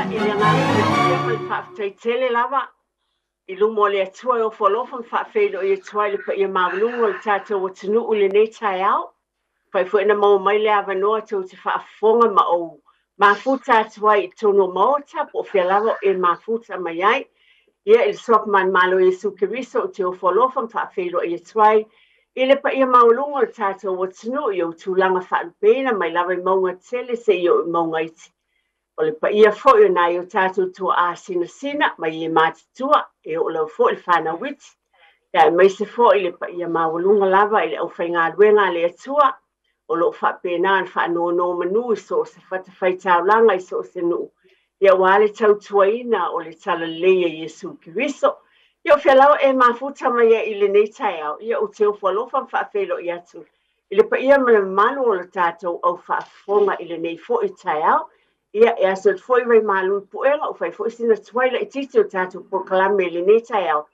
I le agaga fiafia ma le faafetai tele lava i luma o le Atua e ofo alofa ma faafeiloai atu ai le paia maualuga o le tatou atunuu i lenei taeao. Fai foi na maua mai le avanoa tou te faafofoga ma ou mafuta atu ai i totonu o Maota po o fea lava o e mafuta mai ai. Ia, i le Suafa Manumalo o Iesu Keriso ou te ofo alofa ma faafeiloai atu ai i le paia maualuga o le tatou atunuu i ou tulaga faalupeina mai lava i mauga tele seia oo i mauga iti. O le paia foi o nai o tatou tuaa sinasina mai e matutua e oo lava foi le fanau iti. Ia, aemaise foi le paia maualuga lava i le aufaigaluega a le Atua o lo o faapena ona faanonomanu i so o se fatafaitaulaga i so o se nuu, ia aua le tautuaina o le talalelei a Iesu Keriso. Ia, o fea lava e mafuta mai ai i lenei taeao, ia ou te ofo alofa ma faafeiloai atu i le paia ma le mamalu o le tatou au faafofoga i lenei foi taeao. Ia, e aso atu foi Vaimalu i Puega, ua fai foi sina tuai laitiiti o le tatou polokalame i lenei taeao.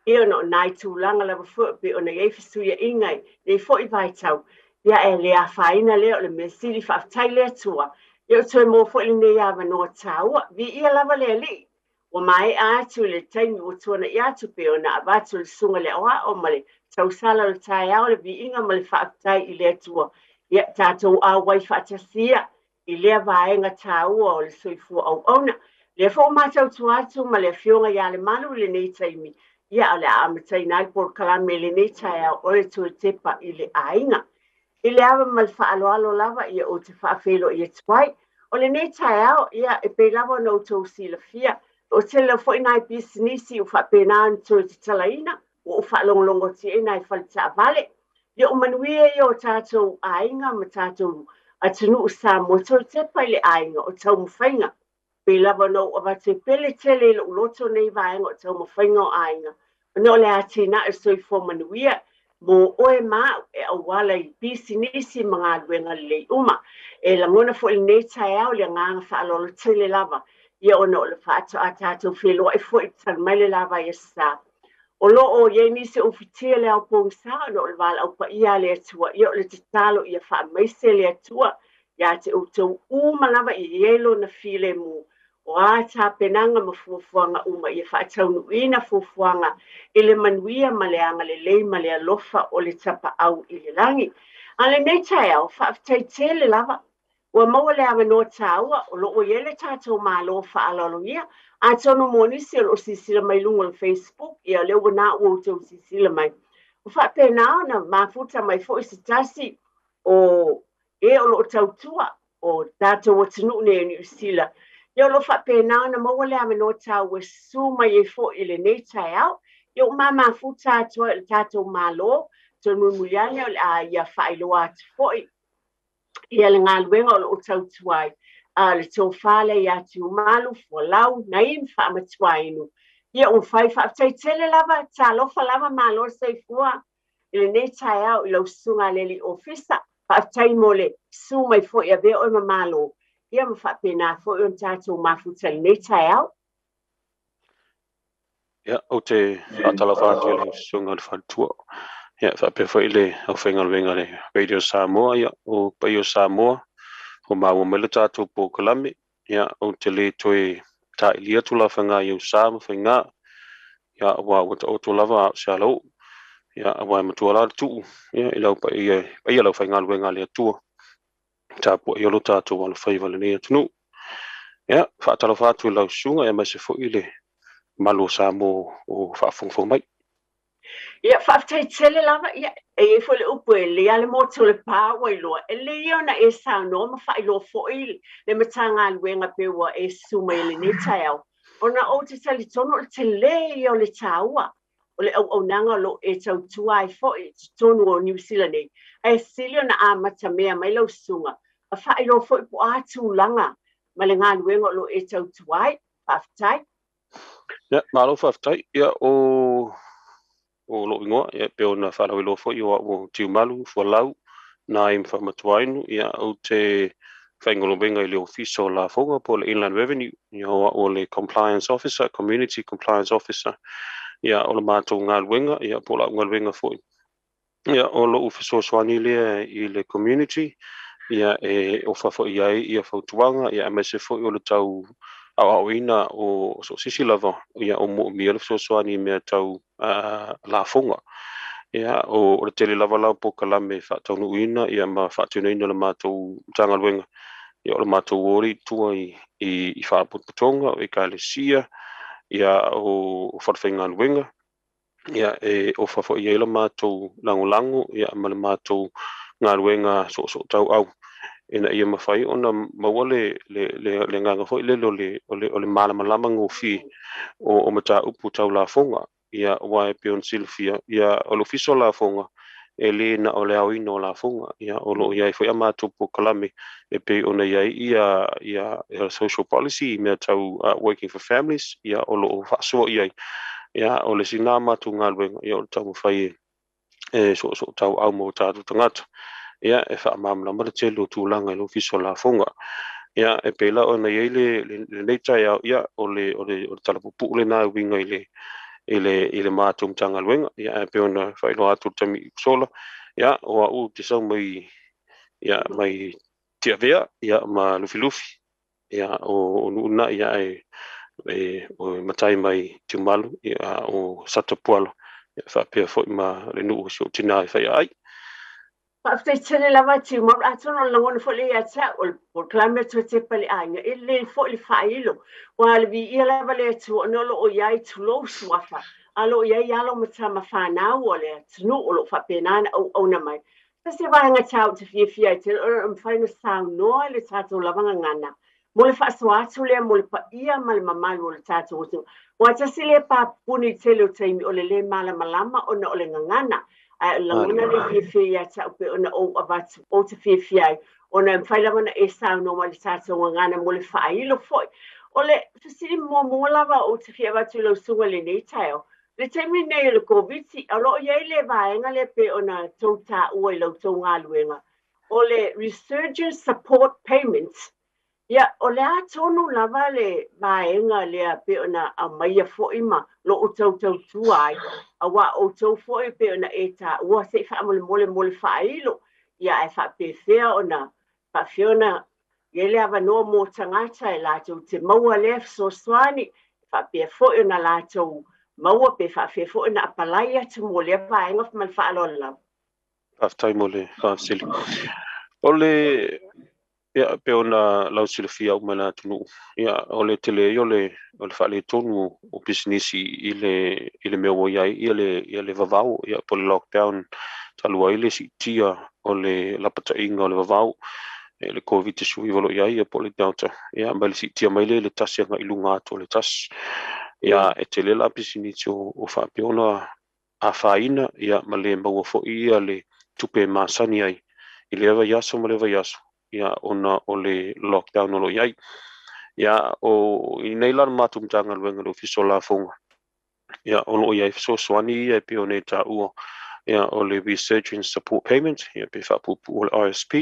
Ia, ona o nai tulaga lava foi pei ona i ai fesuiaiga i lenei foi vaitau. Ia, e le afaina lea, o le mea sili faafetai le Atua. Ia, ua toe maua foi lenei avanoa taua. Viia lava le Alii. Ua maea atu i le taimi ua tuana'i atu pei ona avatu le susuga i le aoao ma le tausala o le taeao le viiga ma le faafetai i le Atua. Ia, tatou auai faatasi ia i lea vaega taua o le soifua auauna. Lea foi ua matautua atu ma le Afioga ia Lemalu i lenei taimi, ia o le a amataina ai le polokalame i lenei taeao o le toe tepa i le aiga. I le ava ma le faaaloalo lava, ia ou te faafeiloai atu ai. O lenei taeao, ia e pei lava ona outou silafia, o tele foi nai pisinisi ua faapena ona toe tatalaina, ua ou faalogologo atu i nai fale taavale. Ia, o manuia ia o tatou aiga ma tatou atunuu Samoa, toe tepa i le aiga o taumafaiga. Pei lava ona ou avatu e pele tele i lou loto nei vaega o taumafaiga o aiga, ona o le atinae o soifua manuia mo oe ma au e auala i pisinisi ma galuega lelei uma. E lagona foi lenei taeao le agaga faaaloalo tele lava, ia ona o le faatoa tatou feiloai foi talu mai le lava i Aso Sa. O lo o i ai nisi o ufitia le ao pogisa ona o le valaau paia a le Atua. Ia, o le tatalo ia faamaise le Atua ia te outou uma lava i ai lona filemu. O a tapenaga ma fuafuaga uma, ia faataunuuina fuafuaga i le manuia ma le agalelei ma le alofa o le Tapaau i le lagi. A lenei taeao, faafetai tele lava ua maua le avanoa taua o lo o i ai le tatou Malo faaaloalogia. Atonu mo nisi o lo o silasila mai luga o le Facebook, ia lea ua na ua outou silasila mai. Ua faapena ona mafuta mai foi se tasi o e o lo o tautua o tatou atunuu nei o Niu Sila. Ia, o lo o faapena ona maua le avanoa taua e susu mai ai foi i lenei taeao. Ia, ua mafuta atu ai o le tatou Malo, toe mulimuli ane o le a ia faailoa atu foi ia le galuega o lo o tautua ai, a le tofa lea ia Tiumalu Fualau Naim Faamatuainu. Ia, ua fai faafetai tele lava, talofa lava, malo le soifua i lenei taeao i lau susuga a le alii ofisa. Faafetai mo le susu mai foi avea oe ma malo, ia ma faapena foi ona tatou mafuta i lenei taeao. Ia, ou te faatalofa atu i lau susuga i le faletua. Ia, faapea foi le aufaigaluega a le Radio Samoa, ia, o paia o Samoa, ua maua mai le tatou polokalame. Ia, ou te le toe ta'ilia atu lafaga i ou sa ma faigā, ia, aua ua taoto lava a o se alaoo. Ia, aua e matua la le tuu, ia, i lau paia, paia le aufaigaluega a le Atua, tapuai o lo tatou alofaiva i lenei atunuu. Ia, faatalofa atu i lau susuga, aemaise foi le mamalu o Samoa o faafogafoga mai. Ia, faafetai tele lava. Ia, e i ai foi le upu e lelei lava le motu o le pa ua iloa. E lelei ia ona e saunoa ma faailoa foi le Matagaluega pe ua e susu mai i lenei taeao, ona ou te talitonu o le tele ia o le taua o le auaunaga o lo o e tautua ai foi i totonu o Niu Sila nei. Ae sili ona amata mea mai lau susuga, a faailoa foi po o a tulaga ma le galuega o lo o e tautua ai. Faafetai. Ia, malo faafetai. Ia, o lou igoa, ia, pei ona faalauiloa foi, o au o Tiumalu Fualau Naim Faamatuainu. Ia, ou te faigaluega i le Ofisa o Lafoga po o le Inland Revenue. Ia, o au o le Compliance Officer, Community Compliance Officer. Ia, o le matou galuega, ia, po o lau galuega foi, ia, o lou fesoasoani lea i le community, ia, e ofa foi i ai ia fautuaga, ia, aemaise foi o le tau aoaoina o so o se isi lava ia o moomia le fesoasoani i mea tau lafoga. Ia o le tele lava la o polokalame e faataunuuina ia ma faatinoina e le matou Matagaluega. Ia o le matou o lea i tua i faalapotopotoga, o ekalesia, ia o falefaigaluega, ia e ofa foi i ai le matou lagolago ia ma le matou galuega soosootauau ina ia mafai ona maua le agaga foi lele o le malamalama gofie o mataupu tau lafoga. Ia aua e pei ona silafia, ia o le Ofisa o Lafoga e lē na o le aoina o lafoga. Ia o lo o i ai foi a matou polokalame e pei ona i ai ia social policy i mea tau working for families, ia o lo o faasoa i ai. Ia o le isi lena matou galuega, ia o le taumafai e soosootauau ma o tatou tagata, ia e faamalamalama le tele o tulaga i le Ofisa o Lafoga. Ia e pei la ona i ai lenei taeao, ia o le tala puupuu lena e uiga i le matou Matagaluega. Ia ae pei ona faailoa atu i le taimi ua sola, ia o au ou te sau mai ia mai Tiavea ia ma Lufilufi, ia o nuu lena, ia ae o matai mai Tiumalu, ia o Satapuala, ia faapea foi ma le nuu o si ou tina e faiaai. Faafetai tele lava Tiumalu, atonu o le lagona foi lea ia te au, o le polokalame toe tepa i le aiga, e lelei foi le faailo, ua le viia lava le Atua ona o lo o i ai tulou suafa, a o lo o i ai alo ma tama fanau o le atunuu o lo o faapena ona auauna mai. Se se vaega taua ou te fiafia ai tele, o le mafai ona saunoa i le tatou lava gagana mo le faasoa atu lea mo le paia ma le mamalu o le tatou atunuu. Aua tasi lea papuni i le tele o taimi o le lē malamalama ona o le gagana. Ae o le lagona lea fiafia ia te au pei ona ou avatu ou te fiafia ai ona e mafai lava ona e saunoa mai i le tatou gagana mo le faailo foi. O le fesili muamua lava ou te fia avatu i lau susuga i lenei taeao, le taimi lenei o le Koviti, o lo o i ai le vaega lea pei ona tou taua i la outou galuega, o le Resurgence Support Payment. Ia, o le a tonu lava le vaega lea pei ona aumaia foi ma lo outou tautua ai, aua o outou foi pei ona e taua, se i faamolemole mo le faailo, ia ae faapefea ona faafefea ona i ai le avanoa mo tagata e latou te maua lea fesoasoani, faapea foi ona latou maua pe faafefea foi ona apalai atu mo lea vaega ma le faaaloalo lava. Faafetai mo le faafesili. O le ia pei ona lausilafia uma e le atunuu, ia o le tele ia o le faaletonu o pisinisi i le mea ua i ai ia le vavao, ia po o le lockdown talu ai le siitia o le lapataiga o le vavao, le Covid-19 o lo o i ai, ia po o le Delta, ia ma le siitia mai lea i le 1 agai i luga atu o le 1. Ia e tele la pisinisi o faapea ona afaina, ia ma le maua foi ia le tupe e masani ai i lea vaiaso ma lea vaiaso, ia ona o le lockdown o lo o i ai. Ia o i nei la le matou Matagaluega le Ofisa o Lafoga, ia o lo o i ai fesoasoani ia e pei ona e taua, ia o le Resurgence Support Payment, ia pe faapuupuu o le RSP,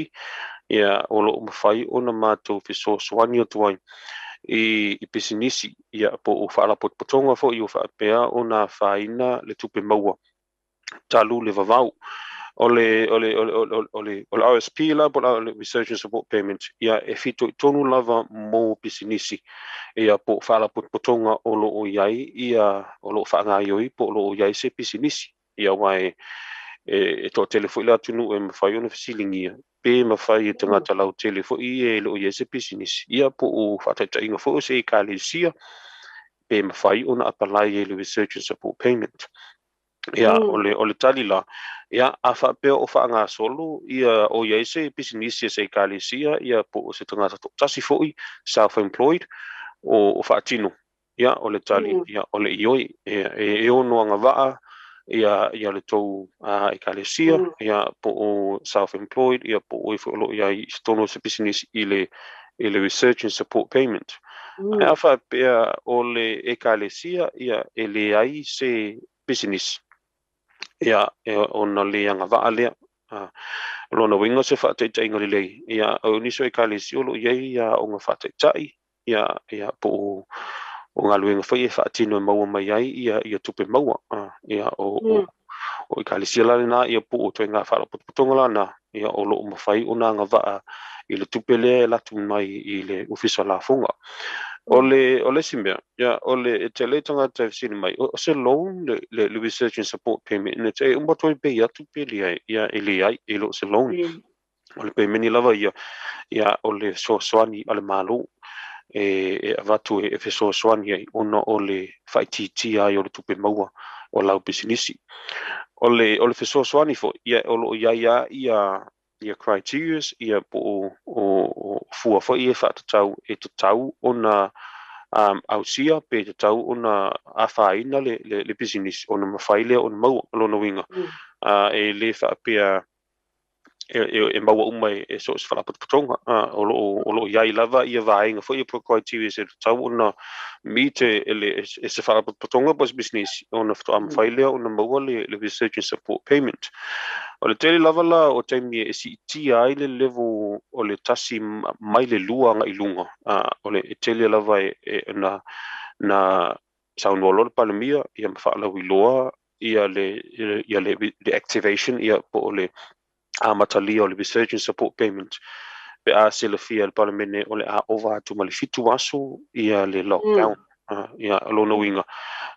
ia o lo o mafai ona matou fesoasoani atu ai i pisinisi, ia po o faalapotopotoga foi o faapea ona afaina le tupe maua talu le vavao. O le RSP la po o le Resurgence Support Payment, ia e fitoitonu lava mo pisinisi, ia po o faalapotopotoga o lo o i ai, ia o lo o faagaioi po o lo o i ai se pisinisi, ia aua e toatele foi le atunuu e mafai ona fesiligia pe mafai e tagata lautele foi e le o i ai se pisinisi, ia po o faataitaiga foi o se ekalesia pe mafai ona apalai ai le Resurgence Support Payment. Ia o le tali la, ia a faapea o faagasolo ia o i ai se pisinisi e se ekalesia, ia po o se tagata toatasi foi self-employed o faatino, ia o le tali, ia o le ioi e ono agavaa ia le tou ekalesia, ia po o self-employed, ia po o foi o lo o i ai i totonu o se pisinisi i le Resurgence Support Payment. Ae a faapea o le ekalesia, ia e leai se pisinisi, ia ona le agavaa lea. O lona uiga se faataitaiga lelei, ia o nisi o ekalesia o lo o i ai aoga faataitai, ia po o galuega foi e faatino e maua mai ai ia tupe maua, ia o ekalesia la lena, ia po o ituaiga faalapotopotoga lana, ia o lo o mafai ona agavaa i le tupe lea e alu atu mai i le Ofisa o Lafoga. O le isi mea, ia, o le e tele tagata e fesili mai, o se loan le research and support payment ina te uma toe pei atu pe leai? Ia, e leai, e le o se loan. O le pemeni lava ia, ia, o le fesoasoani a le Malo e avatu e fesoasoani ai ona o le faaitiitia ai o le tupe maua o lau pisinisi. O le fesoasoani foi, ia, o loo i ai lava ia criterias, ia, po o fua foi e faatatau e tatau ona ausia pe tatau ona afaina le pisinisi ona mafai lea ona maua. O lona uiga, e le faapea e maua uma e so o se faalapotopotoga. O loo i ai lava ia vaega foi ia criteria e tatau ona meet e se faalapotopotoga po o se pisinisi ona faatoa mafai lea ona maua le research and support payment. O le tele lava la o taimi e siitia ai le level o le 1 mai le 2 agai i luga, o le tele lava e na saunoa loa le Palemia, ia, ma faalauiloa ia le activation, ia, po o le amatalia o le research and support payment pe a silafia le Palemene o le a ova atu ma le 7 aso ia le lockdown. Ia, lona uiga,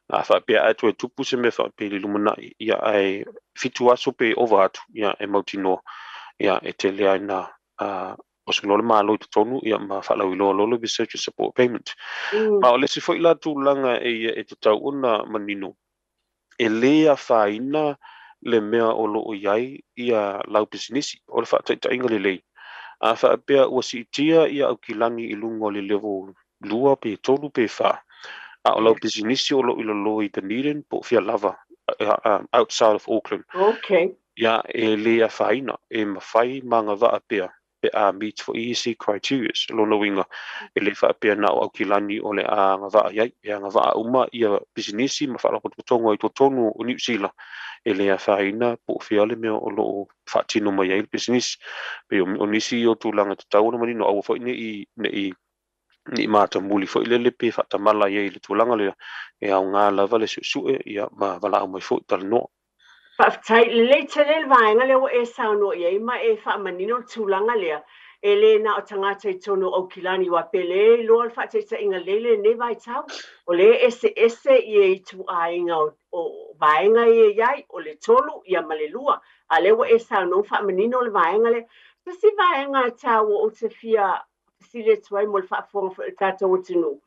a faapea ae toe tupu se mea faapea i le lumanai, ia, ae 7 aso pe ova atu, ia, e mautinoa, ia, e tele ai na oso loa le Malo i totonu, ia, ma faalauiloa loa le research and support payment. Ma o le isi foi la tulaga e tatau ona manino, e lē afaina le mea o loo i ai ia lau pisinisi. O le faataitaiga lelei, a faapea ua siitia ia Aukilani i luga o le level 2 pe 3 pe 4, a o lau pisinisi o loo i lalo i Dunedin po o fea lava outside of Auckland, ia, e lē afaina, e mafai ma agavaa pea pe a meet foi isi criteria. Lona uiga, e le faapea na o Aukilani o le a agavaa i ai, e agavaa uma ia pisinisi ma faalapotopotoga i totonu o Niu Sila. E le afaina po o fea le mea o loo faatino mai ai le pisinisi. Pe o nisi o tulaga tatau ona manino, aua foi ne i matamuli foi lele pe faatamala i ai le tulaga lea. E aoga lava le suesue, ia, ma valaau mai foi talanoa. Faafetai lelei tele le vaega lea ua e saunoa i ai ma e faamanino le tulaga lea. E lē na o tagata i totonu o Aukilani ua pe lē iloa le faataitaiga lelei lenei vaitau. O lē eseese ia ituaiga o vaega ia i ai, o le 3 ia ma le 2. A lea ua e saunoa faamanino le vaega lea. Tasi vaega taua ou te fia fesili atu ai mo le faafofoga foi o le tatou atunuu.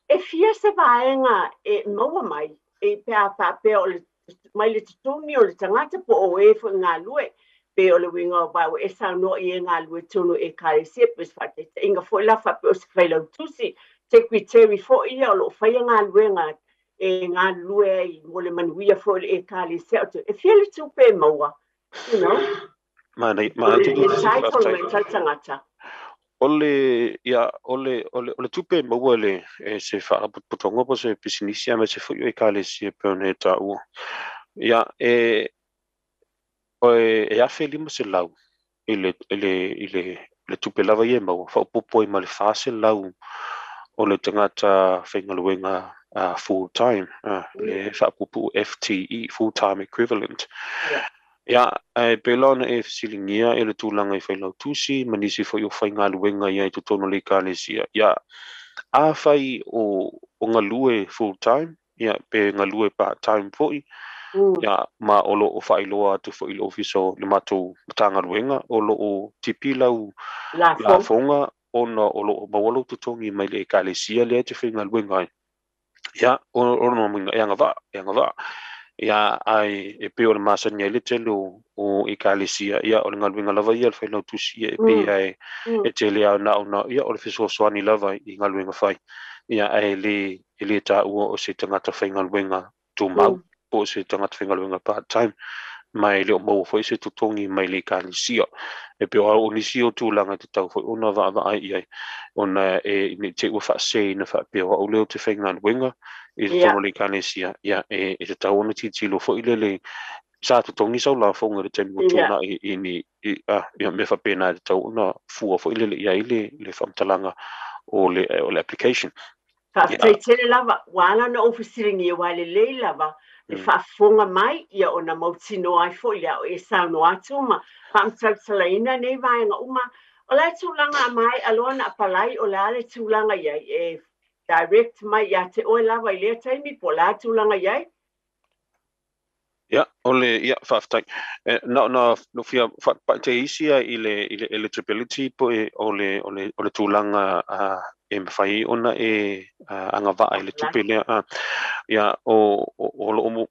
E fia se vaega e maua mai e pe a faapea o le mai le totogi o le tagata po o e foi galue pe o le uiga o ua e saunoa i e galue tonu ekalesia pe se faataitaiga foi la faapea o se failautusi secretary foi ia o loo faia galuega e galulue ai mo le manuia foi o le ekalesia. E fia le tupe e maua? Manai ma Entitlement a le tagata. O le ia o le tupe maua le e se faalapotopotoga po o se pisinisi aemaise foi o ekalesia pe ona e taua, ia, e 1500 i le tupe lava ia e maua, faaopoopo ai ma le 400 o le tagata faigaluega full time, le faapuupuu FTE, full time equivalent. Ia, ae pei la ona e fesiligia e le tulaga i failautusi ma nisi foi o faigaluega ia i totonu o le ekalesia. Ia, afai o galue full time, ia, pe galue part time foi, ia, ma o loo faailoa atu foi i le ofisa o le matou Matagaluega o loo tipi lau lafoga ona o loo maua lou totogi mai le ekalesia lea e te faigaluega ai, ia, o lona uiga e agavaa, e agavaa. Ia, ae e pei o le masani ai le tele o ekalesia, ia, o le galuega lava ia le failautusi, ia, e pei e tele lava na ona, ia, o le fesoasoani lava i galuega fai, ia, ae e le taua o se tagata faigaluega tumau po o se tagata faigaluega part time ma e le o maua foi se totogi mai le ekalesia. E pei o nisi o tulaga e tatau foi ona vaavaai i ai ona e ne i te i ua faaseseina faapea o au lea ou te faigaluega i totonu o le ekalesia. Ia, e tatau ona tilotilo foi lele sa totogi sau lafoga i le taimi ua tuanai i ni ia mea faapena e tatau ona fua foi lele i ai le faamatalaga o le application. Faafetai tele lava ua ala ona ou fesiligia ua lelei lava le faafofoga mai ia ona mautinoa ai foi lea o e saunoa atu ma faamatalatalaina nei vaega uma. O le tulaga mai aloa na apalai o le a le tulaga i ai e direct mai ia te oe lava i lea taimi po o le a tulaga i ai? Ia, o le, ia, faafetai. Na ona no fia faapaiteisi ia i le eligibility po e o le tulaga e mafai ona e agavaa i le tupe lea. Ia, o loo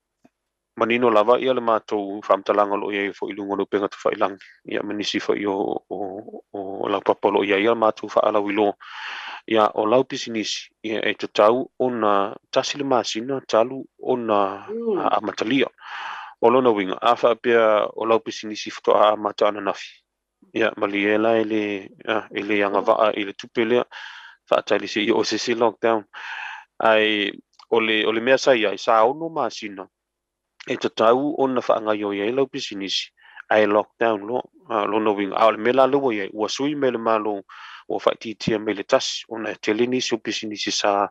manino lava ia le matou faamatalaga o loo i ai foi i luga o le upega tafailagi, ia ma nisi foi o laupapa o loo i ai ia matou faalauiloa. Ia, o lau pisinisi, ia, e tatau ona 1 le masina talu ona amatalia. O lona uiga, a faapea o lau pisinisi faatoa amata ananafi, ia malie la, e le agavaa i le tupe lea, faatali se i oo se isi lockdown. Ae o le mea sa i ai, sa 6 masina e tatau ona faagaoioi ai lau pisinisi ae lockdown loa. Lona uiga, a o le mea la lea ua i ai, ua sui mai le Malo, ua faaitiitia mai le 1, ona e tele nisi o pisinisi sa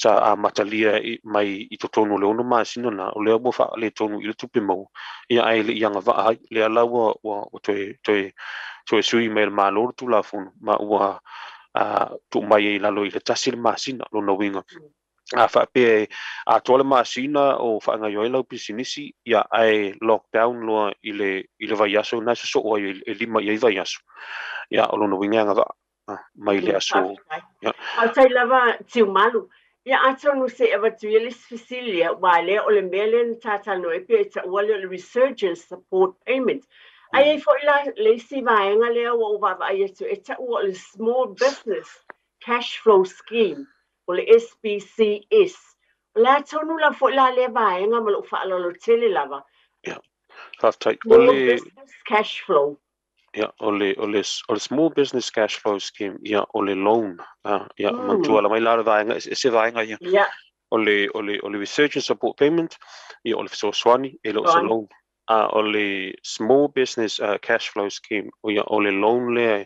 amatalia mai i totonu o le 6 masina na, o lea ua faaletonu i le tupe maua, ia, ae le i agavaa ai. Lea la ua toe sui mai le Malo le Tulafono ma ua tuu mai ai i lalo i le 1 le masina. Lona uiga, a faapea e atoa le masina o faagaoioi ai lau pisinisi, ia, ae lockdown loa i le vaiaso na e sosoo ai, e 5 i ai vaiaso, ia, o lona uiga e agavaa mai le aso. Ia. Faafetai lava, Tiumalu. Ia, atonu se i avatu ia le isi fesili aua lea o le mea lea na tatalanoa ai pe e taua lea o le resurgence support payment. Ae ai foi la le isi vaega lea ua ou vaavaai atu e taua o le Small Business Cash Flow Scheme, o le SBCS. O le a tonu la foi la lea vaega ma lou faaaloalo tele lava? Ia, faafetai. O Small Business Cash Flow. Ia, o le Small Business Cash Flow Scheme, ia, o le loan. Ia, manatua la mai la le vaega, ese vaega ia. O le resurgence support payment, ia, o le fesoasoani, e le o se loan. A o le Small Business Cash Flow Scheme, o ia, o le loan lea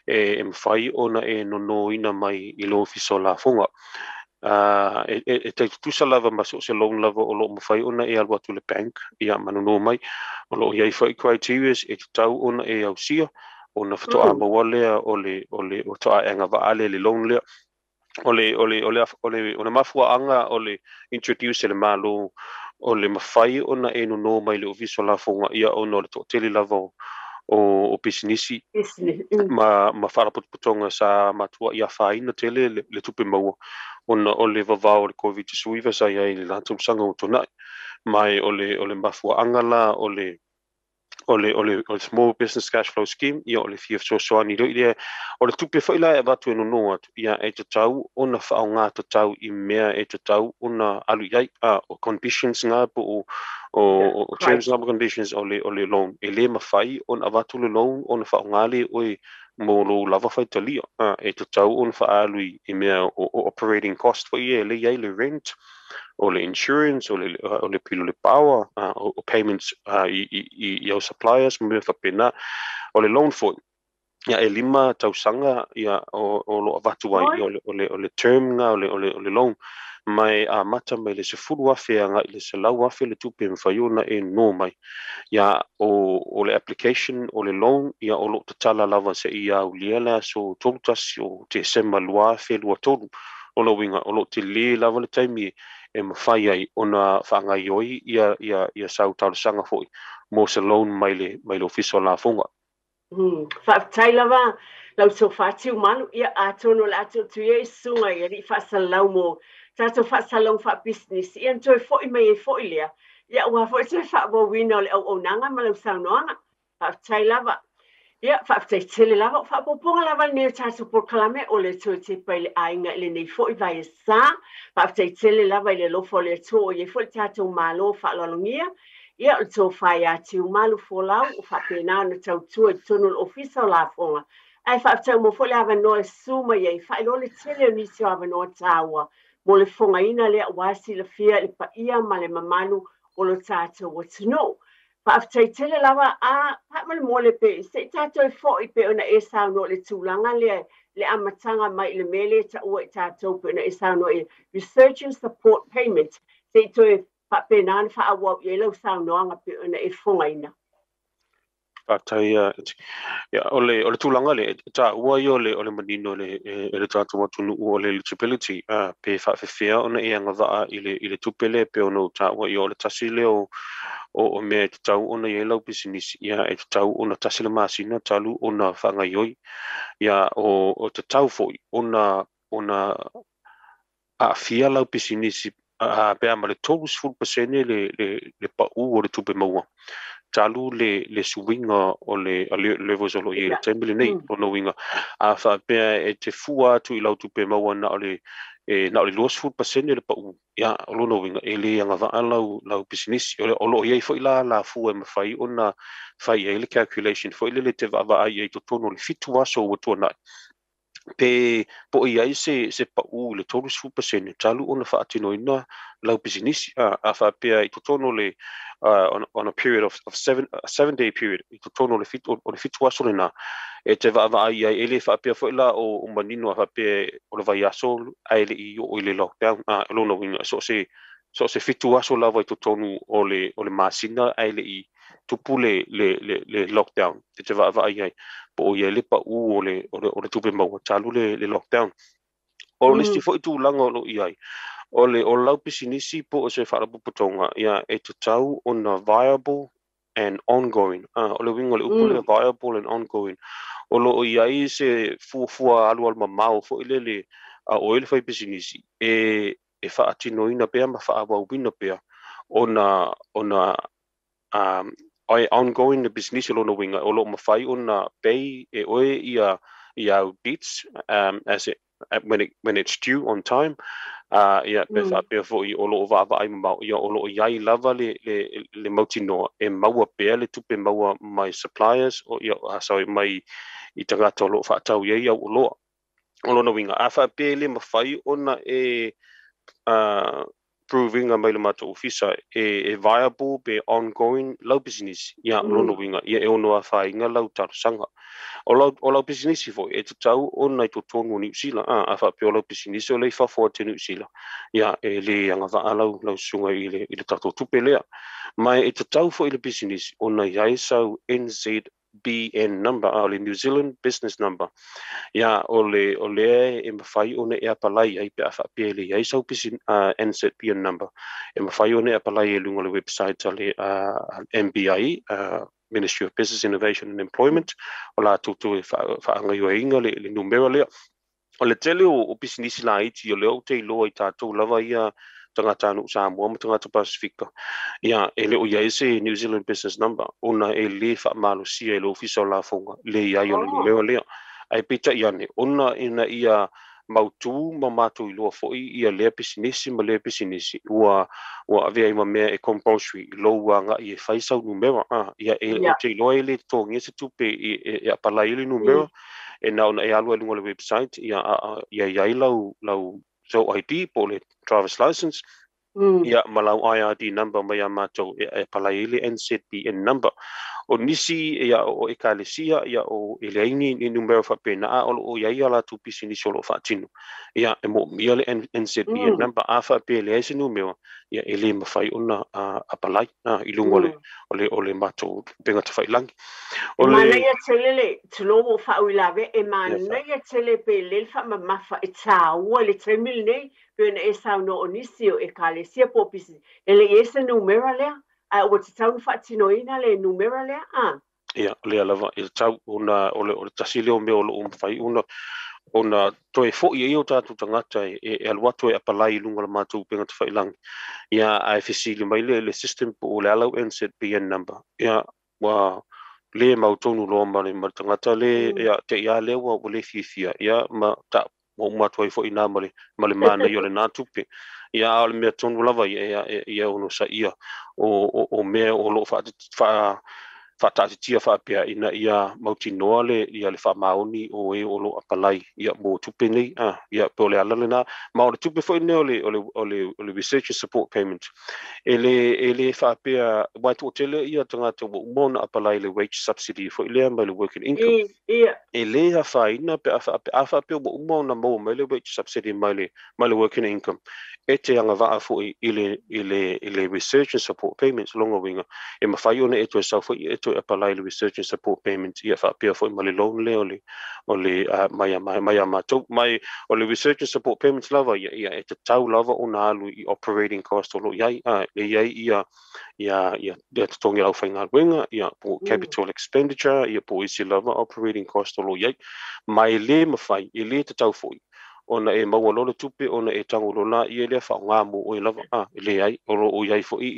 e mafai ona e nonoina mai i le Ofisa o Lafoga. E tai tutusa lava ma so o se loan lava o loo mafai ona e alu atu le bank, ia, ma nono mai. O loo i ai foi criteria e tatau ona e ausia ona faatoa maua lea o le faatoa e agavaa lea le loan lea. O le mafuaaga o le introduce e le Malo o le mafai ona e nono mai le Ofisa o Lafoga, ia, ona o le toatele lava o pisinisi ma faalapotopotoga sa matuai afaina tele le tupe maua ona o le vavao o le COVID-19 sa i ai i le la tausaga ua tuanai. Ma o le mafuaaga la o le Small Business Cash Flow Scheme, ia, o le fia fesoasoani lea lea. O le tupe foi la e avatu e nono atu, ia, e tatau ona faaaoga tatau i mea e tatau ona alu i ai. O conditions nga po o terms and conditions o le loan, e le mafai ona avatu le loan ona faaaoga lea oe mo lou lava faitalia. E tatau ona faaalu i mea o operating cost foi ia, e le i ai le rent, o le insurance, o le pili o le power, o payments i au suppliers ma mea faapena. O le loan foi, ia, e 5 tausaga, ia, o lo avatu ai, ia, o le term nga o le loan, ma e amata mai le 10,000 agai le 100,000 le tupe e mafai ona e nono mai. Ia, o le application o le loan, ia, o loo tatala lava seia aulia le aso 31 o Tesema 2023. O lona uiga, o loo tele lava le taimi e mafai ai ona faagaoioi ia sau talosaga foi mo se loan mai le Ofisa o Lafoga. Faafetai lava lau tofa Tiumalu. Ia, atonu o le a tuutu ia i susuga i alii faasalalau mo tatou faasalalau faapisinisi, ia, na toe foi mai ai foi lea, ia, ua foi toe faaauauina o le auaunaga ma lau saunoaga. Faafetai lava. Ia, faafetai tele lava. O faaopoopoga lava lenei o tatou polokalame o le toe tepa i le aiga i lenei foi vaiaso. Faafetai tele lava i le alofa o le Atua o i ai foi le tatou Malo faaaloalogia. Ia, o le tofa ia Tiumalu Folau o faapena ona tautua i totonu o le Ofisa o Lafoga. Ae faafetai mo foi le avanoa e susu mai ai, faailoa le tele o nisi o avanoa taua mo le fogaina lea ua silafia i le paia ma le mamalu o lo tatou atunuu. Faafetai tele lava. A faamolemole pe se i tatou foi pe ona e saunoa le tulaga lea, le amataga mai i le mea lea e taua i tatou pe ona e saunoa i resurgence support payment, se i toe faapena ona faaauau i ai lau saunoaga pe ona e fogaina. Faafetai ia o le tulaga le taua ia o le manino le tatou atunuu o le eligibility, pe faafefea ona e agavaa i le tupe lea pe ona ou taua ia o le tasi lea o mea e tatau ona i ai lau pisinisi. Ia, e tatau ona 1 le masina talu ona faagaioi. Ia, o tatau foi ona aafia lau pisinisi pe a ma le 30% le pau o le tupe maua talu le suiga o le alert levels o lo o i ai le taimi lenei. Lona uiga, a faapea e te fua atu i lau tupe maua na o le 20% le pau, ia, o lona uiga e le agavaa lau pisinisi. O lo o i ai foi la fua e mafai ona fai ai le calculation foi lele te vaavaai ai totonu o le 7 aso ua tuanai pe po o i ai se pau i le 30% talu ona faatinoina lau pisinisi. A faapea i totonu o le on a period of 7 day period i totonu o le 7 aso lena e te vaavaai ai, e le faapea foi la o manino a faapea o le vaiaso ae le i oo i le lockdown. O lona uiga so o se 7 aso lava i totonu o le masina ae le i tupu le lockdown e te vaavaai ai po o i ai le pau o le tupe maua talu le lockdown. O le isi foi tulaga o lo o i ai, o lau pisinisi po o se faalapotopotoga, ia, e tatau ona viable and ongoing. O le uiga o le upu lea, viable and ongoing, o lo o i ai se fuafua alualu mamao foi lele a oe le fai pisinisi e faatinoina pea ma faaauauina pea ona ai ongoing le pisinisi. Lona uiga o lo o mafai ona pay e oe ia au debts as it when it when it's due on time. Ia, pe faapea foi o lo o vaavaai mamao, ia, o lo o i ai lava le mautinoa e maua pea le tupe maua mai suppliers o, ia, sorry, mai i tagata o lo o faatau i ai au oloa. O lona uiga, a faapea e le mafai ona e provinga mai le matou ofisa e viable pe ongoing lau pisinisi, ia, o lona uiga, ia, e ono afaina lau talosaga. O lau pisinisi foi e tatau ona i totonu o Niu Sila. A faapea o lau pisinisi o le i fafo atu Niu Sila, ia, e le agavaa lau susuga i le tatou tupe lea. Ma e tatau foi le pisinisi ona i ai sau NZBN number, o le New Zealand Business Number. Ia, o lea e mafai ona e apalai ai pe a faapea e le i ai sau NZBN number. E mafai ona e apalai e luga o le website a le MBIE, Ministry of Business, Innovation and Employment, o latou toe faagaoioiga le numera lea. O le tele o pisinisi laiti o lea ou te iloa i tatou lava ia tagata nuu Samoa ma tagata Pasifika, ia, e le o i ai se New Zealand Business Number ona e le faamalosia e le Ofisa o Lafoga le i ai o le numera lea. Ae peitai ane, ona ina ia mautu ma matou iloa foi ia lea pisinisi ma lea pisinisi ua avea ai ma mea e compulsory lou agai e fai sau numera. Ia, e ou te iloa e le totogia se tupe e apalai ai le numera, e na ona e alu ai luga o le website, ia, ia i ai lau sau ID po o le driver's license, ia, ma lau IRD number mai ia matou e apalai ai le NZBN number. O nisi, ia, o ekalesia, ia, o e leai ni numera faapena, a o lo o i ai a latou pisinisi o lo o faatino, ia, e moomia le NZBN number. A faapea e leai se numera, ia, e le mafai ona apalai i luga o le o le matou upega tafailagi. O le manaia tele le tulou o faauilavea, e manaia tele pe le faamamafa e tāua le taimi lenei pe ona e saunoa o nisi o ekalesia po o pisinisi e le i ai se numera lea, ae ua tatau ona faatinoina le numera lea a. Ia, o lea lava e tatau ona o le tasi lea o mea o lo o mafai ona toe foi ai o tatou tagata e alu atu e apalai i luga o le matou upega tafailagi, ia, ae fesili mai le system po o le a lau NZBN number, ia, ua le mautonu loa ma le tagata le, ia, te i a lea ua le fiafia, ia, ma ta ua uma atu ai foi i ma le manaia o lena tupe. Ia, a o le mea tonu lava ia, ia ono saia o mea o lo o faataatitia faapea ina ia mautinoa le faamaoni o e o lo o apalai, ia, mo tupe nei. Ia, pe o le ala lena. Ma o le tupe foi lenei o le research and support payment, e le faapea aua e toatele ia tagata ua uma ona apalai le wage subsidy foi lea mai le Work and Income. E le afaina pe a faapea ua uma ona maua mai le wage subsidy mai le Work and Income, e te agavaa foi i le research and support payments. Lona uiga e mafai ona e toe sau foi e toe apply le research and support payment, ia faapea foi ma le loan lea o le mai a matou mai. O le research and support payments lava ia, ia e tatau lava ona alu i operating cost o lo o i ai, e i ai ia totogi o le aufaigaluega, ia po capital expenditure, ia po o isi lava operating cost o lo o i ai. Ma e lē mafai, e lē tatau foi ona e maua loa le tupe ona e tago loa laia lea faaaogā mo oe lava. E leai, o lo o i ai foi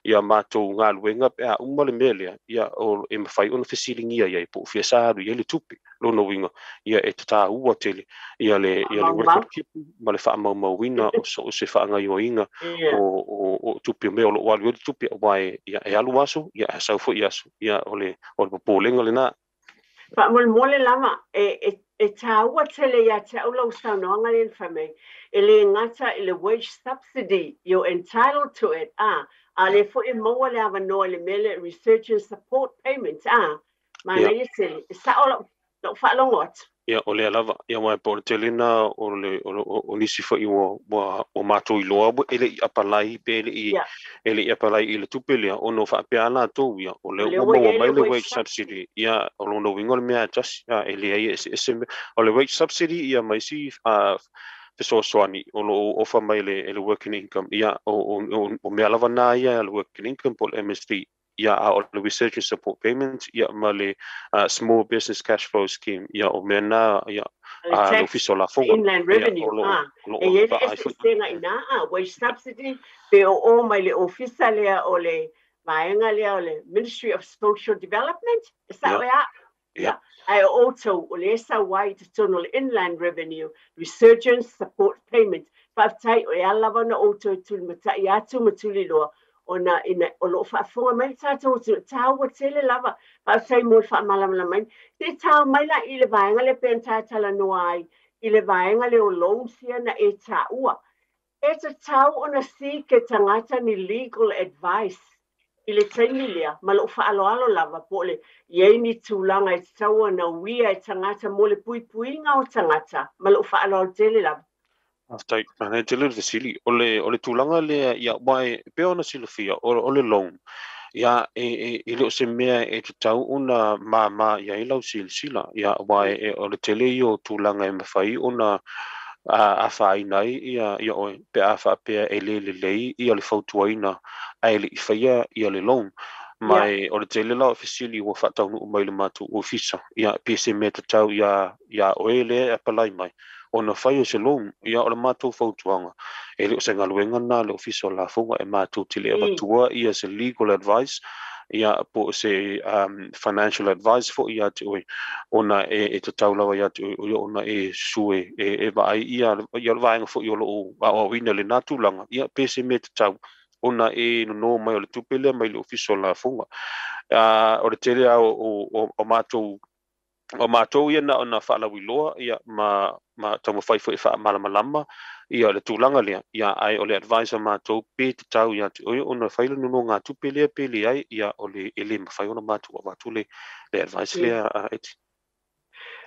ia matou galuega pe a uma le mea lea, ia o e mafai ona fesiligia i ai po o fia sa alu i ai le tupe. Lona uiga, ia e tataua tele ia le record keeping ma le faamaumauina o so o se faagaoioiga o tupe, o mea o lo o alu ai le tupe, aua ia e alu aso, ia e sau foi aso. Ia o le popolega lena. Faamolemole lava, e tāua tele ia te au lau saunoaga lea na fai mai. E lē gata i le wage subsidy, you're entitled to it, a lē foi e maua le avanoa i le mea lea research and support payment, manaia tele, e sa'o la'u faalogo atu. Ia, o lea lava. Ia, aua po o le tele na o nisi foi ua matou iloa e le i apply pe e le i apply i le tupe lea, ona o faapea a latou, ia o lea ua maua mai le wage subsidy. Ia, o lona uiga o le mea e tasi, e leai e eseese mea. O le wage subsidy ia ma isi fesoasoani o lo o ofa mai le Working Income, ia o mea lava na ia le Working Income po o le MSD. Ia, a o le research and support payment ia ma le Small Business Cash Flow Scheme, ia o mea na ia a le Ofisa o Lafoga. Inland Revenue, e i ai le eseesega i ina, wage subsidy pe o o mai le ofisa lea o le vaega lea o le Ministry of Social Development, e sa'o e a ia, ae o outou o le sau ai i totonu o le Inland Revenue Resurgence Support Payment. Faafetai, o e ala lava ona outou e tulimata'i atu ma tuliloa ona ina o loo faafofoga mai le tatou atunuu, taua tele lava. Faafetai mo le faamalamalamaina. Se tao mai la i le vaega lea pe na tatalanoa ai i le vaega lea o loans ia na e tāua. E tatau ona seek e tagata ni legal advice i le taimi lea, ma lou faaaloalo lava, po o le i ai ni tulaga e tatau ona uia e tagata mo le puipuiga o tagata, ma lou faaaloalo tele lava. Faafetai, manaia tele le fesili. O le tulaga lea, ia, aua e pei ona silafia, o le loan, ia e le o se mea e tatau ona māmā i ai lau silasila, ia, aua o le tele ia o tulaga e mafai ona afaina ai ia oe pe a faapea e lē lelei ia le fautuaina ae le i faia ia le loan. Ma o le tele la o fesili ua faataunuu mai le matou ofisa, ia pe se mea tatau ia oe lea e apply mai ona fai o se loan. Ia, o le matou fautuaga, e le o se galuega na le Ofisa o Lafoga, e matou te le avatua ia se legal advice, ia po o se financial advice foi ia te oe, ona e tatau lava ia te oe ona e sue e vaai ia le vaega foi o lo o aoaoina lena tulaga, ia pe se mea tatau ona e nono mai o le tupe lea mai le Ofisa o Lafoga. O le tele lava o matou ia na ona faalauiloa ia ma taumafai foi e faamalamalama ia le tulaga lea, ia ae o le advice a matou pe tatau ia te oe ona fai le nonogatupe lea pe leai, ia o le e le mafai ona matou avatu le advice lea eti.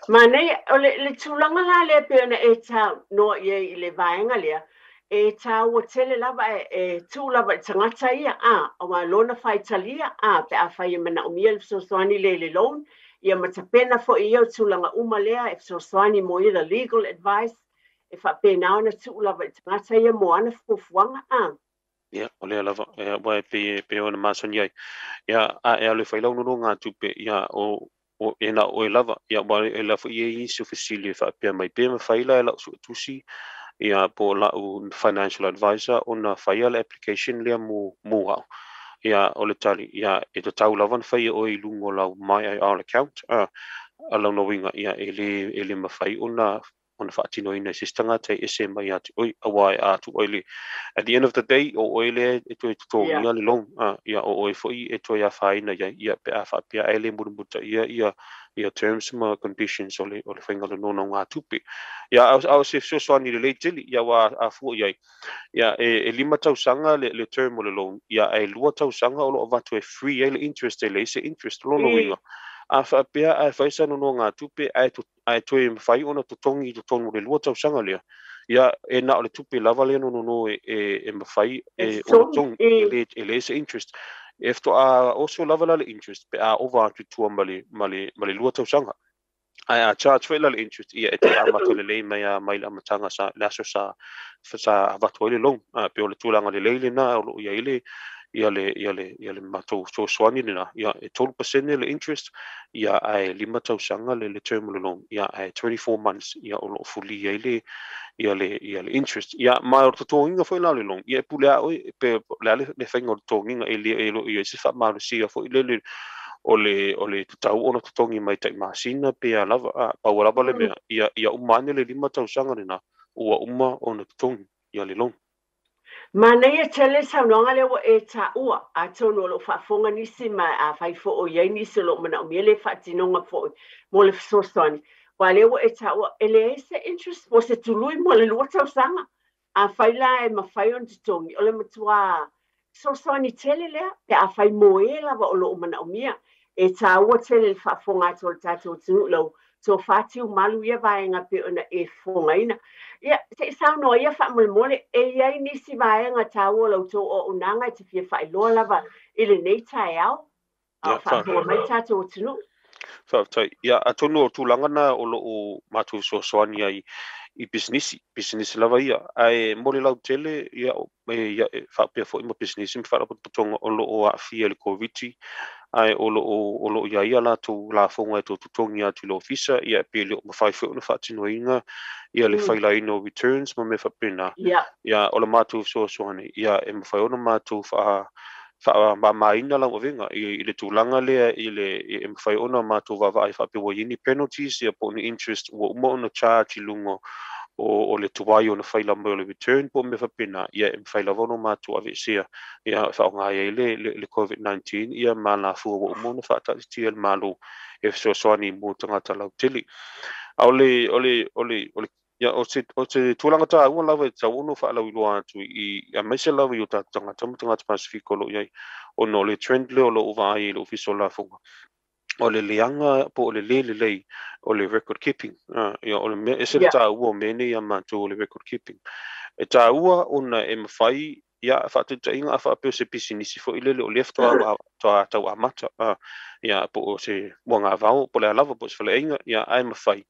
Manaia o le tulaga la lea pe ona e taunoa i ai i le vaega lea, e tāua tele lava e tuu lava i tagata ia aua lona faitalia pe a fai e manaomia le fesoasoani le i le loan, ia ma tapena foi ia o tulaga uma lea e fesoasoani mo ia the legal advice, e faapena ona tuu lava i tagata ia mo ana fuafuaga. Ia, o lea lava, aua e pei ona masani ai. Ia, a e alu e fai lau nonogatupe, ia o e na o oe lava. Ia, aua e la foi e i isi o fesili e faapea mai pe mafai la e lau suetusi, ia po o lau financial advisor ona faia le application lea mo au. Ia, o le tali, ia e tatau lava ona faia oe i luga o lau myIR account. A lona uiga, ia e le mafai ona faatinoina e se isi tagata e ese mai ia te oe, aua e a atu oe le at the end of the day, o oe lea e toe totogia le loan, ia o oe foi e toe afaina i ai, ia pe a faapea ae le mulimulitaia ia terms ma conditions o le faiga o le nonogatupe. Ia, a o se fesoasoani lelei tele, ia ua afua i ai. Ia, e 5 tausaga le term o le loan, ia ae 2 tausaga o lo o avatu e free ai le interest, e leai se interest. Lona uiga, a faapea ae fai sa nonogatupe ae toe mafai ona totogi i totonu o le 2 tausaga lea, ia e na o le tupe lava lea nonono e mafai e ona totogi, e le se interest. E faatoa oso lava la le interest pe a ova atu i tua ma le ma le ma le 2 tausaga. Ae a charge foi la le interest, ia e toe amata lelei mai a mai le amataga sa le aso sa avatu ai le loan. Pe o le tulaga lelei lena o loo i ai le ia le ia le ia le matou fesoasoani lena. Ia e 3% le interest, ia ae 5 tausaga le term o le loan, ia ae 24 months ia o loo fulia ai le ia le ia le interest. Ia ma o le totogiga foi la o le loan, ia e pule a oe pe le a le faiga o le totogiga. E le e lo ia se faamalosia foi lele o le tatau ona totogi mai tai masina pe a lava a pau lava le mea ia uma ane le 5 tausaga lena ua uma ona totogi ia le loan. Manaia tele saunoaga lea ua e taua. Atonu o loo faafofoga nisi ma afai foi o i ai nisi o loo manaomia le faatinoga foi mo le fesoasoani. Ua lea ua e taua e leai se interest mo se tului mo le 2 tausaga. Afai la e mafai ona totogi, o le matuā fesoasoani tele lea pe afai mo e lava o loo manaomia. E taua tele le faafofoga atu o le tatou atunuu lau tofa Tiumalu ia vaega pe ona e fofogaina. Ia se i saunoa ia faamolemole, e i ai nisi vaega taua o la outou auaunaga e te fia faailoa lava i lenei taeao a o faafofoga mai tatou atunuu? Faafetai. Ia atonu o tulaga na o loo matou fesoasoani ai i pisinisi lava ia, ae mo le lautele ia e, ia, e faapea foi ma pisinisi ma faalapotopotoga o loo aafia i le Koviti, ae o loo i ai ia latou lafoga e toe totogi atu i le ofisa, ia pe le o mafai foi ona faatinoina ia le failaina o returns ma mea faapena. Ia o le matou fesoasoani, ia e mafai ona matou faamamaina lau avega i le tulaga lea i le e mafai ona matou vaavaai faapea ua i ai ni penalties ia po o ni interest ua uma ona charge i luga o le tuai ona faila mai o le return po o mea faapena. Ia e mafai lava ona matou aveesea, ia e faaaoga ai le COVID-19 ia ma alafua ua uma ona faataatitia e le Malo e fesoasoani mo tagata lautele. A o le ia o se tulaga taua lava e tatau ona faalauiloa atu i aemaise lava i o tatou tagata ma tagata Pasefika o lo o i ai, ona o le trend lea o lo o vaai i le Ofisa o Lafoga, o le leaga po o le lē lelei o le record keeping. Ia o le mea ese le taua o mea nei ia matou o le record keeping. E taua ona e mafai ia faataitaiga a faapea o se pisinisi foi lele o lea faatoa tau amata, ia po o se muagavao po o le a lava po o se faleaiga, ia ae mafai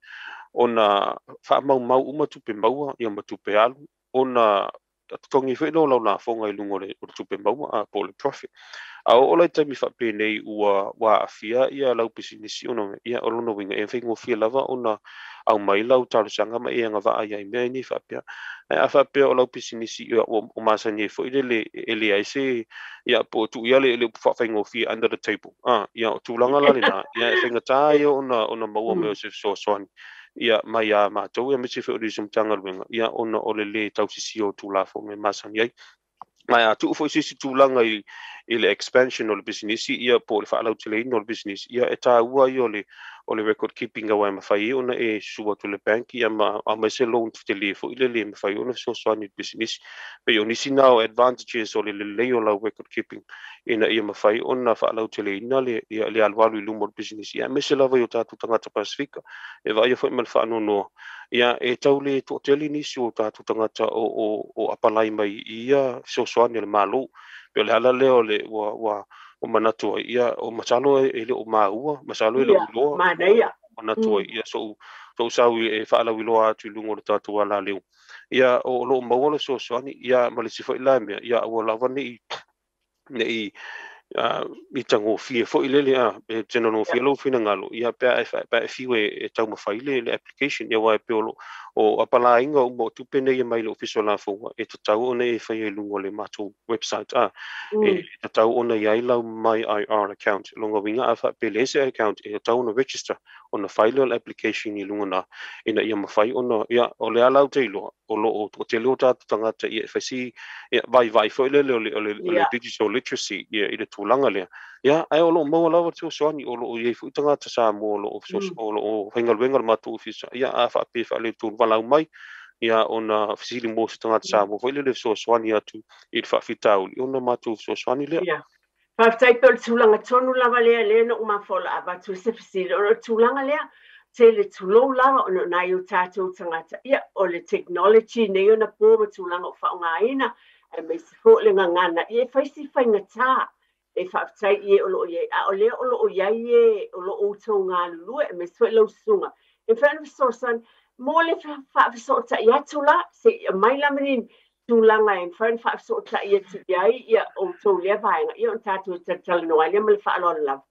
ona faamaumau uma tupe maua ia ma tupe alu, ona totogi foi lea o lau lafoga i luga o le tupe maua po o le profit. A oo la i taimi faapenei ua aafia ia lau pisinisi ona ia o lona uiga e faigofie lava ona aumai lau talosaga ma e agavaa ai mea nei faapea. Ae a faapea o lau pisinisi ia ua masani ai foi lele e leai se ia po o tuu ia le upu faafaigofie under the table, ia o tulaga la lena ia e faigata ia ona maua mai o se fesoasoani ia mai ia matou ia aemaise foi o nisi o Matagaluega, ia ona o le lē tausisia o Tulafono e masani ai. Ae a tuu foi se isi tulaga i le expansion o le pisinisi ia po o le faalauteleina o le pisinisi, ia e taua ia o le record keeping aua e mafai ai ona e susu atu i le bank ia ma aumai se loan tele foi lele e mafai ona fesoasoani i le pisinisi. Pei o nisi na o advantages o le lelei o lau record keeping ina ia mafai ona faalauteleina le ia le alualu i luma o le pisinisi, ia aemaise lava i o tatou tagata Pasefika e vaaia foi ma le faanoanoa ia e tau le toatele nisi o tatou tagata o apalai mai i ia fesoasoani a le Malo. Pe o le ala lea o le ua manatu ai ia o masalo e le o maua, masalo e le o iloa. Manaia. Manatu ai ia sou sau e faalauiloa atu i luga o le tatou alaleu ia o loo maua le fesoasoani ia ma le isi foi la mea ia ua lava nei i tagofie foi lele a e tenogofie lou finagalo ia pe a e fiu e taumafai le application ia aua e pei o apalaiga uma o tupe nei e mai le Ofisa o Lafoga e tatau ona e faia i luga o le matou website e tatau ona i ai lau myIR account. Lona uiga a faapea leai se account, e tatau ona register ona fai lea o le application i luga na ina ia mafai ona ia o le ala ou te iloa o loo toatele o tatou tagata ia e fai si ia vaivai foi lele o le digital literacy ia i le tulaga lea. Ia ae o loo maua lava le fesoasoani, o loo i ai foi tagata Samoa o loo faigaluega le matou ofisa. Ia a faapea faaletonu valaau mai ia ona fesili mo se tagata Samoa foi lele fesoasoani atu i le faafitauli ona matou fesoasoani lea. Ia. Faafetai pe o le tulaga tonu lava lea lea na ou mafola avatu se fesili. O le tulaga lea, tele tulou lava ona nai o tatou tagata. Ia, o le technology nei ona po ma tulaga o faaaogaina, aemaise foi le gagana. Ia, e fai si faigata. E faafetai i e o loo iai, a o lea o loo iai e o loo outou galulue aemaise foi lau susuga e mafai ona fesoasoani mo le faafesootai atu la, se i aumai la ma ni tulaga e mafai ona faafesootai atu i ai ia outou lea vaega, ia ona tatou talatalanoa ai lea ma le faaaloalo lava.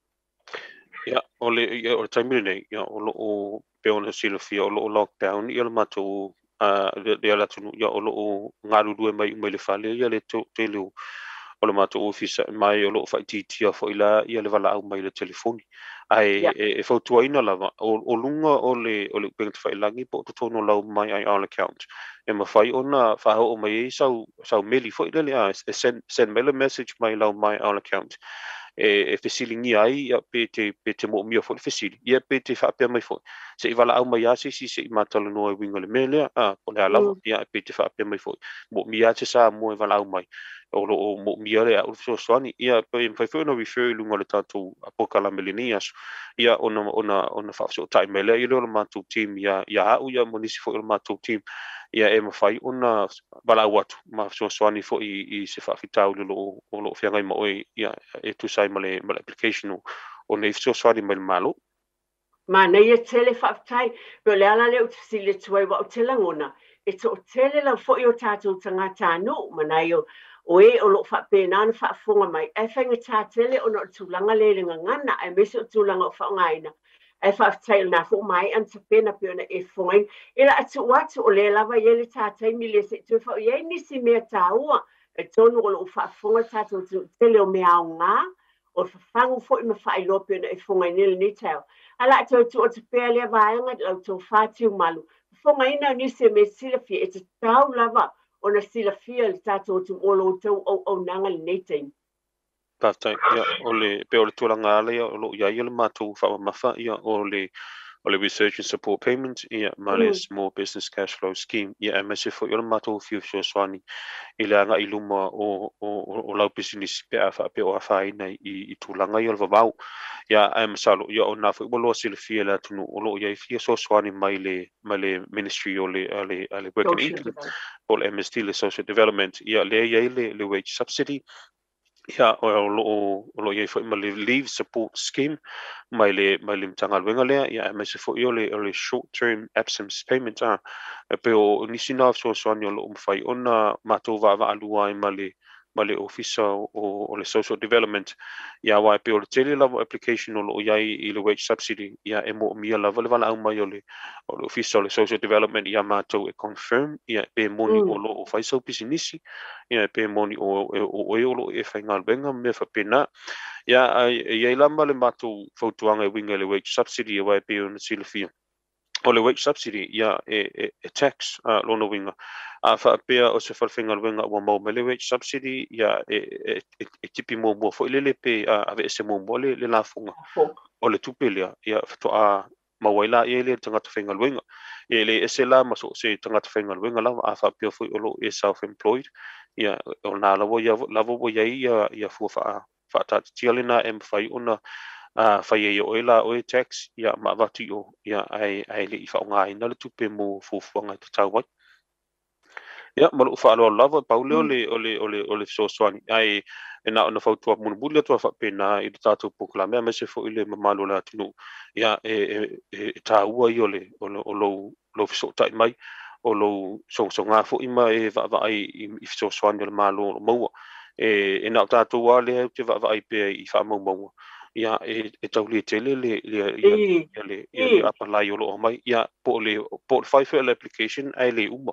Ia, o le ia, o le taimi lenei, ia, o loo pei ona silafia o loo lockdown ia le matou le atunuu, ia o loo galulue mai uma i le fale ia le tele o le matou ofisa mai, o loo faaitiitia foi la ia le valaau mai le telefoni. Ae e fautuaina lava o luga o le upega tafailagi po o totonu o lau My IR account e mafai ona faaoo mai ai sau meli foi lele, e send mai le message mai lau My IR account e fesiligia ai, ia, pe te moomia foi le fesili, ia pe te faapea mai foi se i valaau mai a se isi se i matalanoa e uiga i le mea lea, po o le a lava, ia pe te faapea mai foi moomia a se Samoa e valaau mai, o loo moomia le au le fesoasoani, ia pe mafai foi ona refer i luga o le tatou polokalame lenei aso, ia ona faafesootai mai lea i le o le matou team ia au ia ma nisi foi o le matou team, ia e mafai ona valaau atu ma fesoasoani foi i se faafitauli o loo feagai ma oe, ia e tusa ai ma le application o nei fesoasoani mai le Malo. Manaia tele faafetai, pe o le ala lea ou te fesili atu ai, ua ou te lagona e toatele lau foi o tatou tagatanuu manai o e o loo faapena ona faafofoga mai, ae faigata tele ona o le tulaga lea i le gagana aemaise o tulaga o faaaogaina. Ae faafetai o lena foi ua maea ona tapena pei ona e fofogaina. E la tuu atu o lea lava i ai le ta taimi lea se i toe fai i ai nisi mea taua e tonu o loo faafofoga le tatou atunuu tele o mea aoga o le fafagu foi ma faailoa pei ona e fofogaina i lenei taeao. Ae la toe tuu atu pea lea vaega i lau tofa Tiumalu, fofogaina o nisi o mea silafia e tatau lava ona silafia le tatou atunuu o lo outou auaunaga i lenei taimi. Faafetai. Ia, o le pei o le tulaga lava ia o loo i ai le matou faamamafa, ia o le Research and Support Payment, ia ma le Small Business Cash Flow Scheme, ia aemaise foi o le matou fia fesoasoani i le agai i luma o lau pisinisi pe a faapea o afaina i tulaga ia o le vavao. Ia, ae masalo, ia o na foi ua loa silafia e le atunuu o loo i ai fia fesoasoani mai le Ministry o le Work and Income po o le MSD, le Social Development, ia lea i ai le wage subsidy, ia o loo i ai foi ma le leave support scheme mai le Matagaluega lea, ia aemaise foi o le short term absence payment, e pei o nisi na fesoasoani o loo mafai ona matou vaavaalua ai ma le ofisa o le Social Development, ia aua e pei o le tele lava application o loo i ai i le wage subsidy, ia e moomia lava le valaau mai o le ofisa o le Social Development ia matou e confirm, ia pe moni o loo fai sau pisinisi, ia pe moni o oe o loo e faigaluega ma mea faapena. Ia e i ai lava le matou fautuaga e uiga i le wage subsidy, aua e pei ona silafia o le wage subsidy, ia e tax lona uiga. A faapea o se falefaigaluega ua maua mai le wage subsidy, ia e tipi muamua foi lele pe aveese muamua le lafoga o le tupe lea, ia faatoa maua ai la ia le tagata faigaluega. E le ese la ma so o se tagata faigaluega lava, a faapea foi o loo e self-employed, ia o na lava ua i ai ia fua faataatitia lena e mafai ona fai ai oe la oe tax, ia ma avatu i o, ia ae le i faaaogaina le tupe mo fuafuaga e tatau ai. Ia, ma lou faaaloalo lava, pau lea o le fesoasoani, ae e na ona fautua mulimuli atu faapena i le tatou polokalame aemaise foi le mamalu o le atunuu, ia e taua ia o lou fesootai mai, o lou sogasoga foi ma e vaavaai i fesoasoani o le Malo o lo maua. E na o tatou lava lea ou te vaavaai pea i faamaumauga, ia e taulia tele le apalai o loo mai, ia po o le fai foi o le application ae le uma,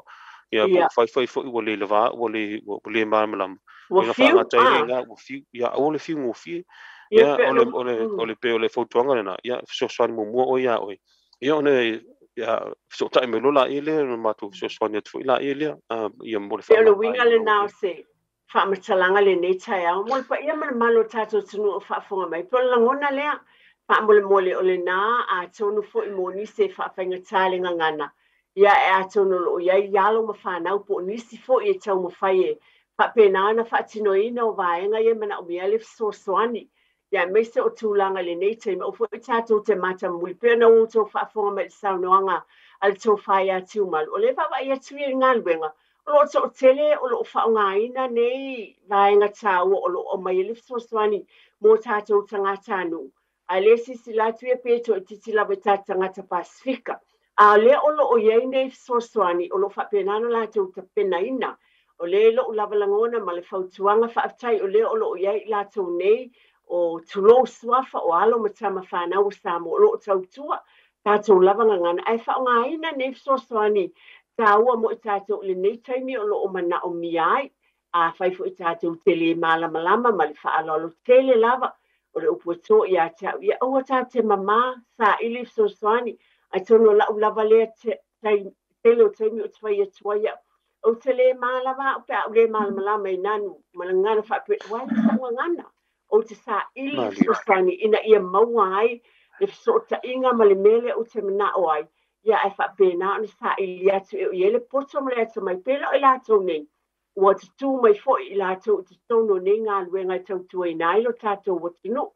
ia po o le fai foi ua le lava, ua le malamalama, ua fiu, ua fiu, ia aua le fiu gofie, ia o le pei o le fautuaga lena, ia fesoasoani muamua oe ia oe, ia ona ia fesootai mai loa laia lea, ona matou fesoasoani atu foi laia lea, ia mo le faamamaina. O le uiga lena o se faamatalaga lenei taeao mo le paia ma le mamalu o tatou atunuu o faafofoga mai. Po o le lagona lea faamolemole o lena atonu foi mo nisi e faafaigata le gagana, ia e atonu o loo i ai alo ma fanau po o nisi foi e taumafai e faapena ona faatinoina o vaega ia e manaomia ai le fesoasoani, ia aemaise o tulaga i lenei taimi o foi tatou te matamuli pei ona outou faafofoga mai i le saunoaga a le tofa ia Tiumalu, o lea vaavaai atu ia i le galuega o O lo'o to'atele o lo'o fa'aaogāina nei vaega tāua o lo'o aumai ai le fesoasoani mo tatou tagatanuu, ae lē silasila atu ia pe to'aititi lava i tatou tagata Pasefika. A o lea o lo'o i ai nei fesoasoani o lo'o faapena ona latou tapenaina. O lea lo'u lava lagona ma le fautuaga fa'afetai o lea o lo'o i ai i latou nei o tulou suafa o alo ma tama fanau o Samoa o lo'o tautua tatou lava gagana ae fa'aaogāina nei fesoasoani tāua mo i tatou i lenei taimi o lo'o mana'omia ai. Afai fo'i tatou te lē malamalama ma le fa'aloalo tele lava o le upu e tō iā te a'u, ia aua tatou te mamā sa'ili fesoasoani. Ae tonu o la'u lava lea tele o taimi o te fai atu ai a'u ou te lē malama a'u pe a ou lē malamalama i nanu ma le gagana fa'ape uae le sa'u gagana ou te sa'ili fesoasoani ina ia maua ai le feso'ota'iga ma le mea lea ou te mana'o ai. Ia ae fa'apena ona sa'ili atu e o i ai le poto ma le atamai pela o i latou nei ua tutū mai fo'i i latou i totonu o nei galuega e tautuaina ai lo tatou atunuu.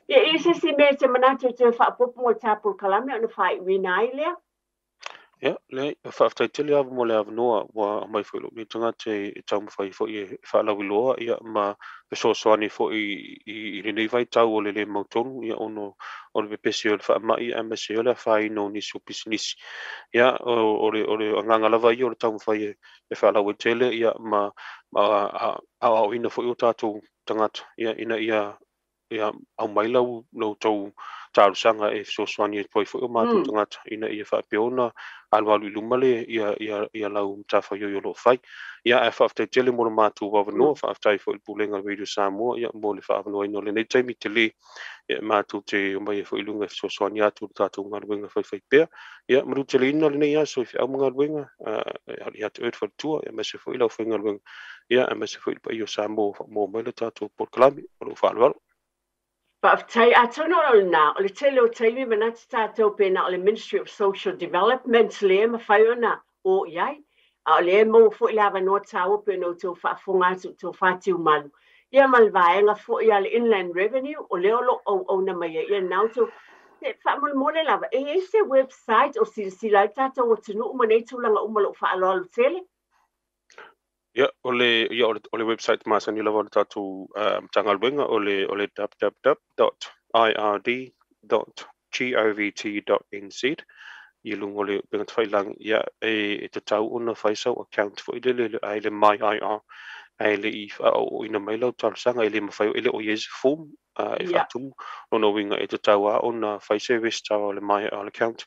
Ia i se isi mea e te manatu e toe faaopoopo mo le tā polokalame ona faaiuina ai lea. Ia, leai, faafetai tele lava mo le avanoa ua aumai foi lou nei tagata e taumafai foi e faalauiloa ia ma fesoasoani foi i lenei vaitau o le lē mautonu ia ona o le pepesi o le faama'i aemaise ai o le afaina o nisi o pisinisi. Ia o le agaga lava ia o le taumafai e faalauaitele ia ma aoaoina foi o tatou tagata ia ina ia ia aumai lau tou talosaga e fesoasoani atu ai foi o matou tagata ina ia faapea ona alualu i luma le ia ia ia lau matafaioi o lo o fai. Ia ae faafetai tele mo le matou avanoa, faafetai foi i le Pulega o Radio Samoa ia mo le faaavanoaina o lenei taimi tele ia matou te omai ai foi i luga e fesoasoani atu i le tatou galuega faifaipea. Ia manuteleina lenei aso i feau ma galuega ia te oe le faletua, aemaise foi le aufaigaluega, ia aemaise foi le paia o Samoa faamoa mai le tatou polokalame. O lou faaaloalo. Faafetai. Atonu o lena o le tele o taimi manatu tatou pe na o le Ministry of Social Development lea mafai ona o i ai, a o lea maua fo'i le avanoa tāua pe ona outou faafofoga atu i tofa Tiumalu ia ma le vaega fo'i a le Inland Revenue o lea o lo'o auauna mai ai. Ia na outou faamolemole lava e i ai se website o silasila ai tatou atunuu ma nei tulaga uma lo'u faaaloalo tele. Ia, o le website masani lava o le tatou Matagaluega o le www.ird.govt.nz i luga o le upega tafailagi. Ia e tatau ona fai sau account foi lele ai le myIR ae le i faaooina mai lau talosaga. E le mafai, e le o i ai se form e faatumu. Lona uiga e tatau lava ona fai se resitala o le myIR account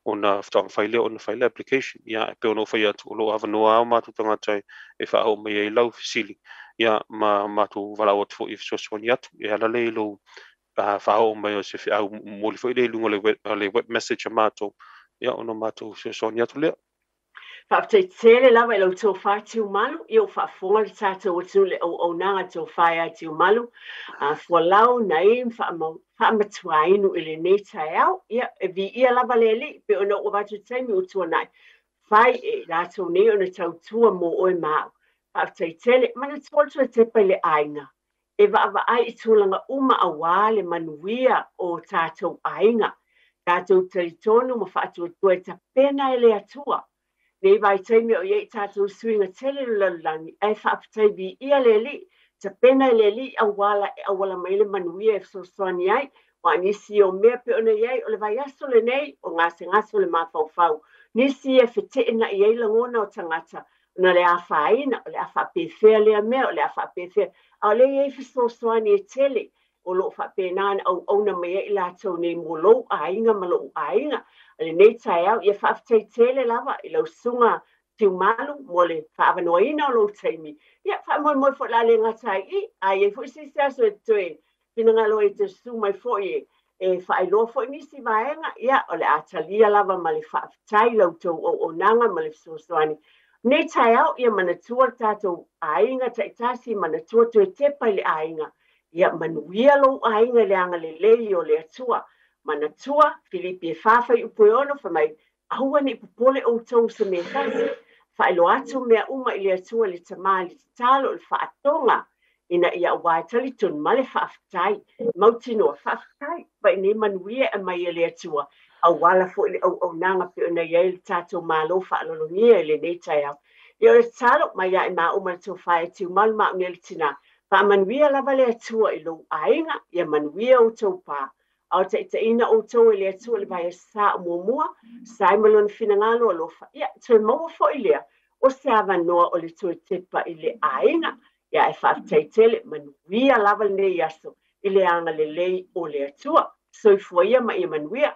ona faatoa mafai lea ona fai le application. Ia e pei ona ou fai atu, o lo o avanoa o matou tagata e faaoo mai ai lau fesili, ia ma matou valaau atu foi e fesoasoani atu e ala lea i lou faaoo mai o se feau momoli foi lea i luga o le web message a matou, ia ona matou fesoasoani atu lea. Faafetai tele lava i lau tofa Tiumalu. Ia ua faafofoga le tatou atunuu le auaunaga tofa ia Tiumalu a fualau Naim faamatuainu i lenei taeao. Ia e viia lava le Alii pe ona ua avatu taimi ua tuanai fai e latou nei ona tautua mo oe ma a'u. Faafetai tele. Manatua le toe tepa i le aiga e vaavaai i tulaga uma auā le manuia o tatou aiga. Tatou talitonu ma faatuatua e tapena e le Atua nei vaitaimi o i ai tatou suiga tele le lalolagi, ae faafetai viia le Alii tapena e le Alii auala e auala mai le manuia e fesoasoani ai ua nisi o mea pe ona i ai o le vaiaso lenei o gasegase o le mafaufau nisi e fete'ena'i ai lagona o tagata ona le afaina o le a faapefea lea mea o le a faapefea a o lea i ai fesoasoani e tele o lo'o faapena ona auauna mai ai i latou nei mo lou aiga ma lo'u aiga lenei taeao. Ia faafetai tele lava i lau susuga Tiumalu mo le faaavanoaina o lou taimi. Ia faamoemoe fo'i la le gata ai i a iai fo'i se isi aso e toe finagalo ai te susu mai fo'i e faailoa fo'i nisi vaega. Ia o le a talia lava ma le faafetai la outou auaunaga ma le fesoasoani nei taeao. Ia manatua le tatou aiga ta'itasi, manatua toe tepa i le aiga. Ia manuia lou aiga i le agalelei o le Atua. Manatua Filipi e 4 fuaiupu e 6 fai mai, aua nei popole outou se mea tasi, faailoa atu mea uma i le Atua le Tamā i le tatalo o le faatoga ina ia auā e talitonu ma le faafetai mautinoa faafetai mai nei manuia e mai e le Atua auala fo'i le auaunaga pe ona i ai le tatou malo faalologia i lenei taeao. Ia o le tatalo mai ia i maua ma le tofa e Tiumalu Maau nei le tina, faamanuia lava le Atua i lou aiga, ia manuia outou pa. A o taitaiina outou e le Atua i le Vaeasa o muamua, sa ai ma lona finagalo alofa, ia toe maua foi lea o se avanoa o le toe tepa i le aiga. Ia e faafetai tele, manuia lava lenei aso i le agalelei o le Atua. Soifua ia ma ia manuia.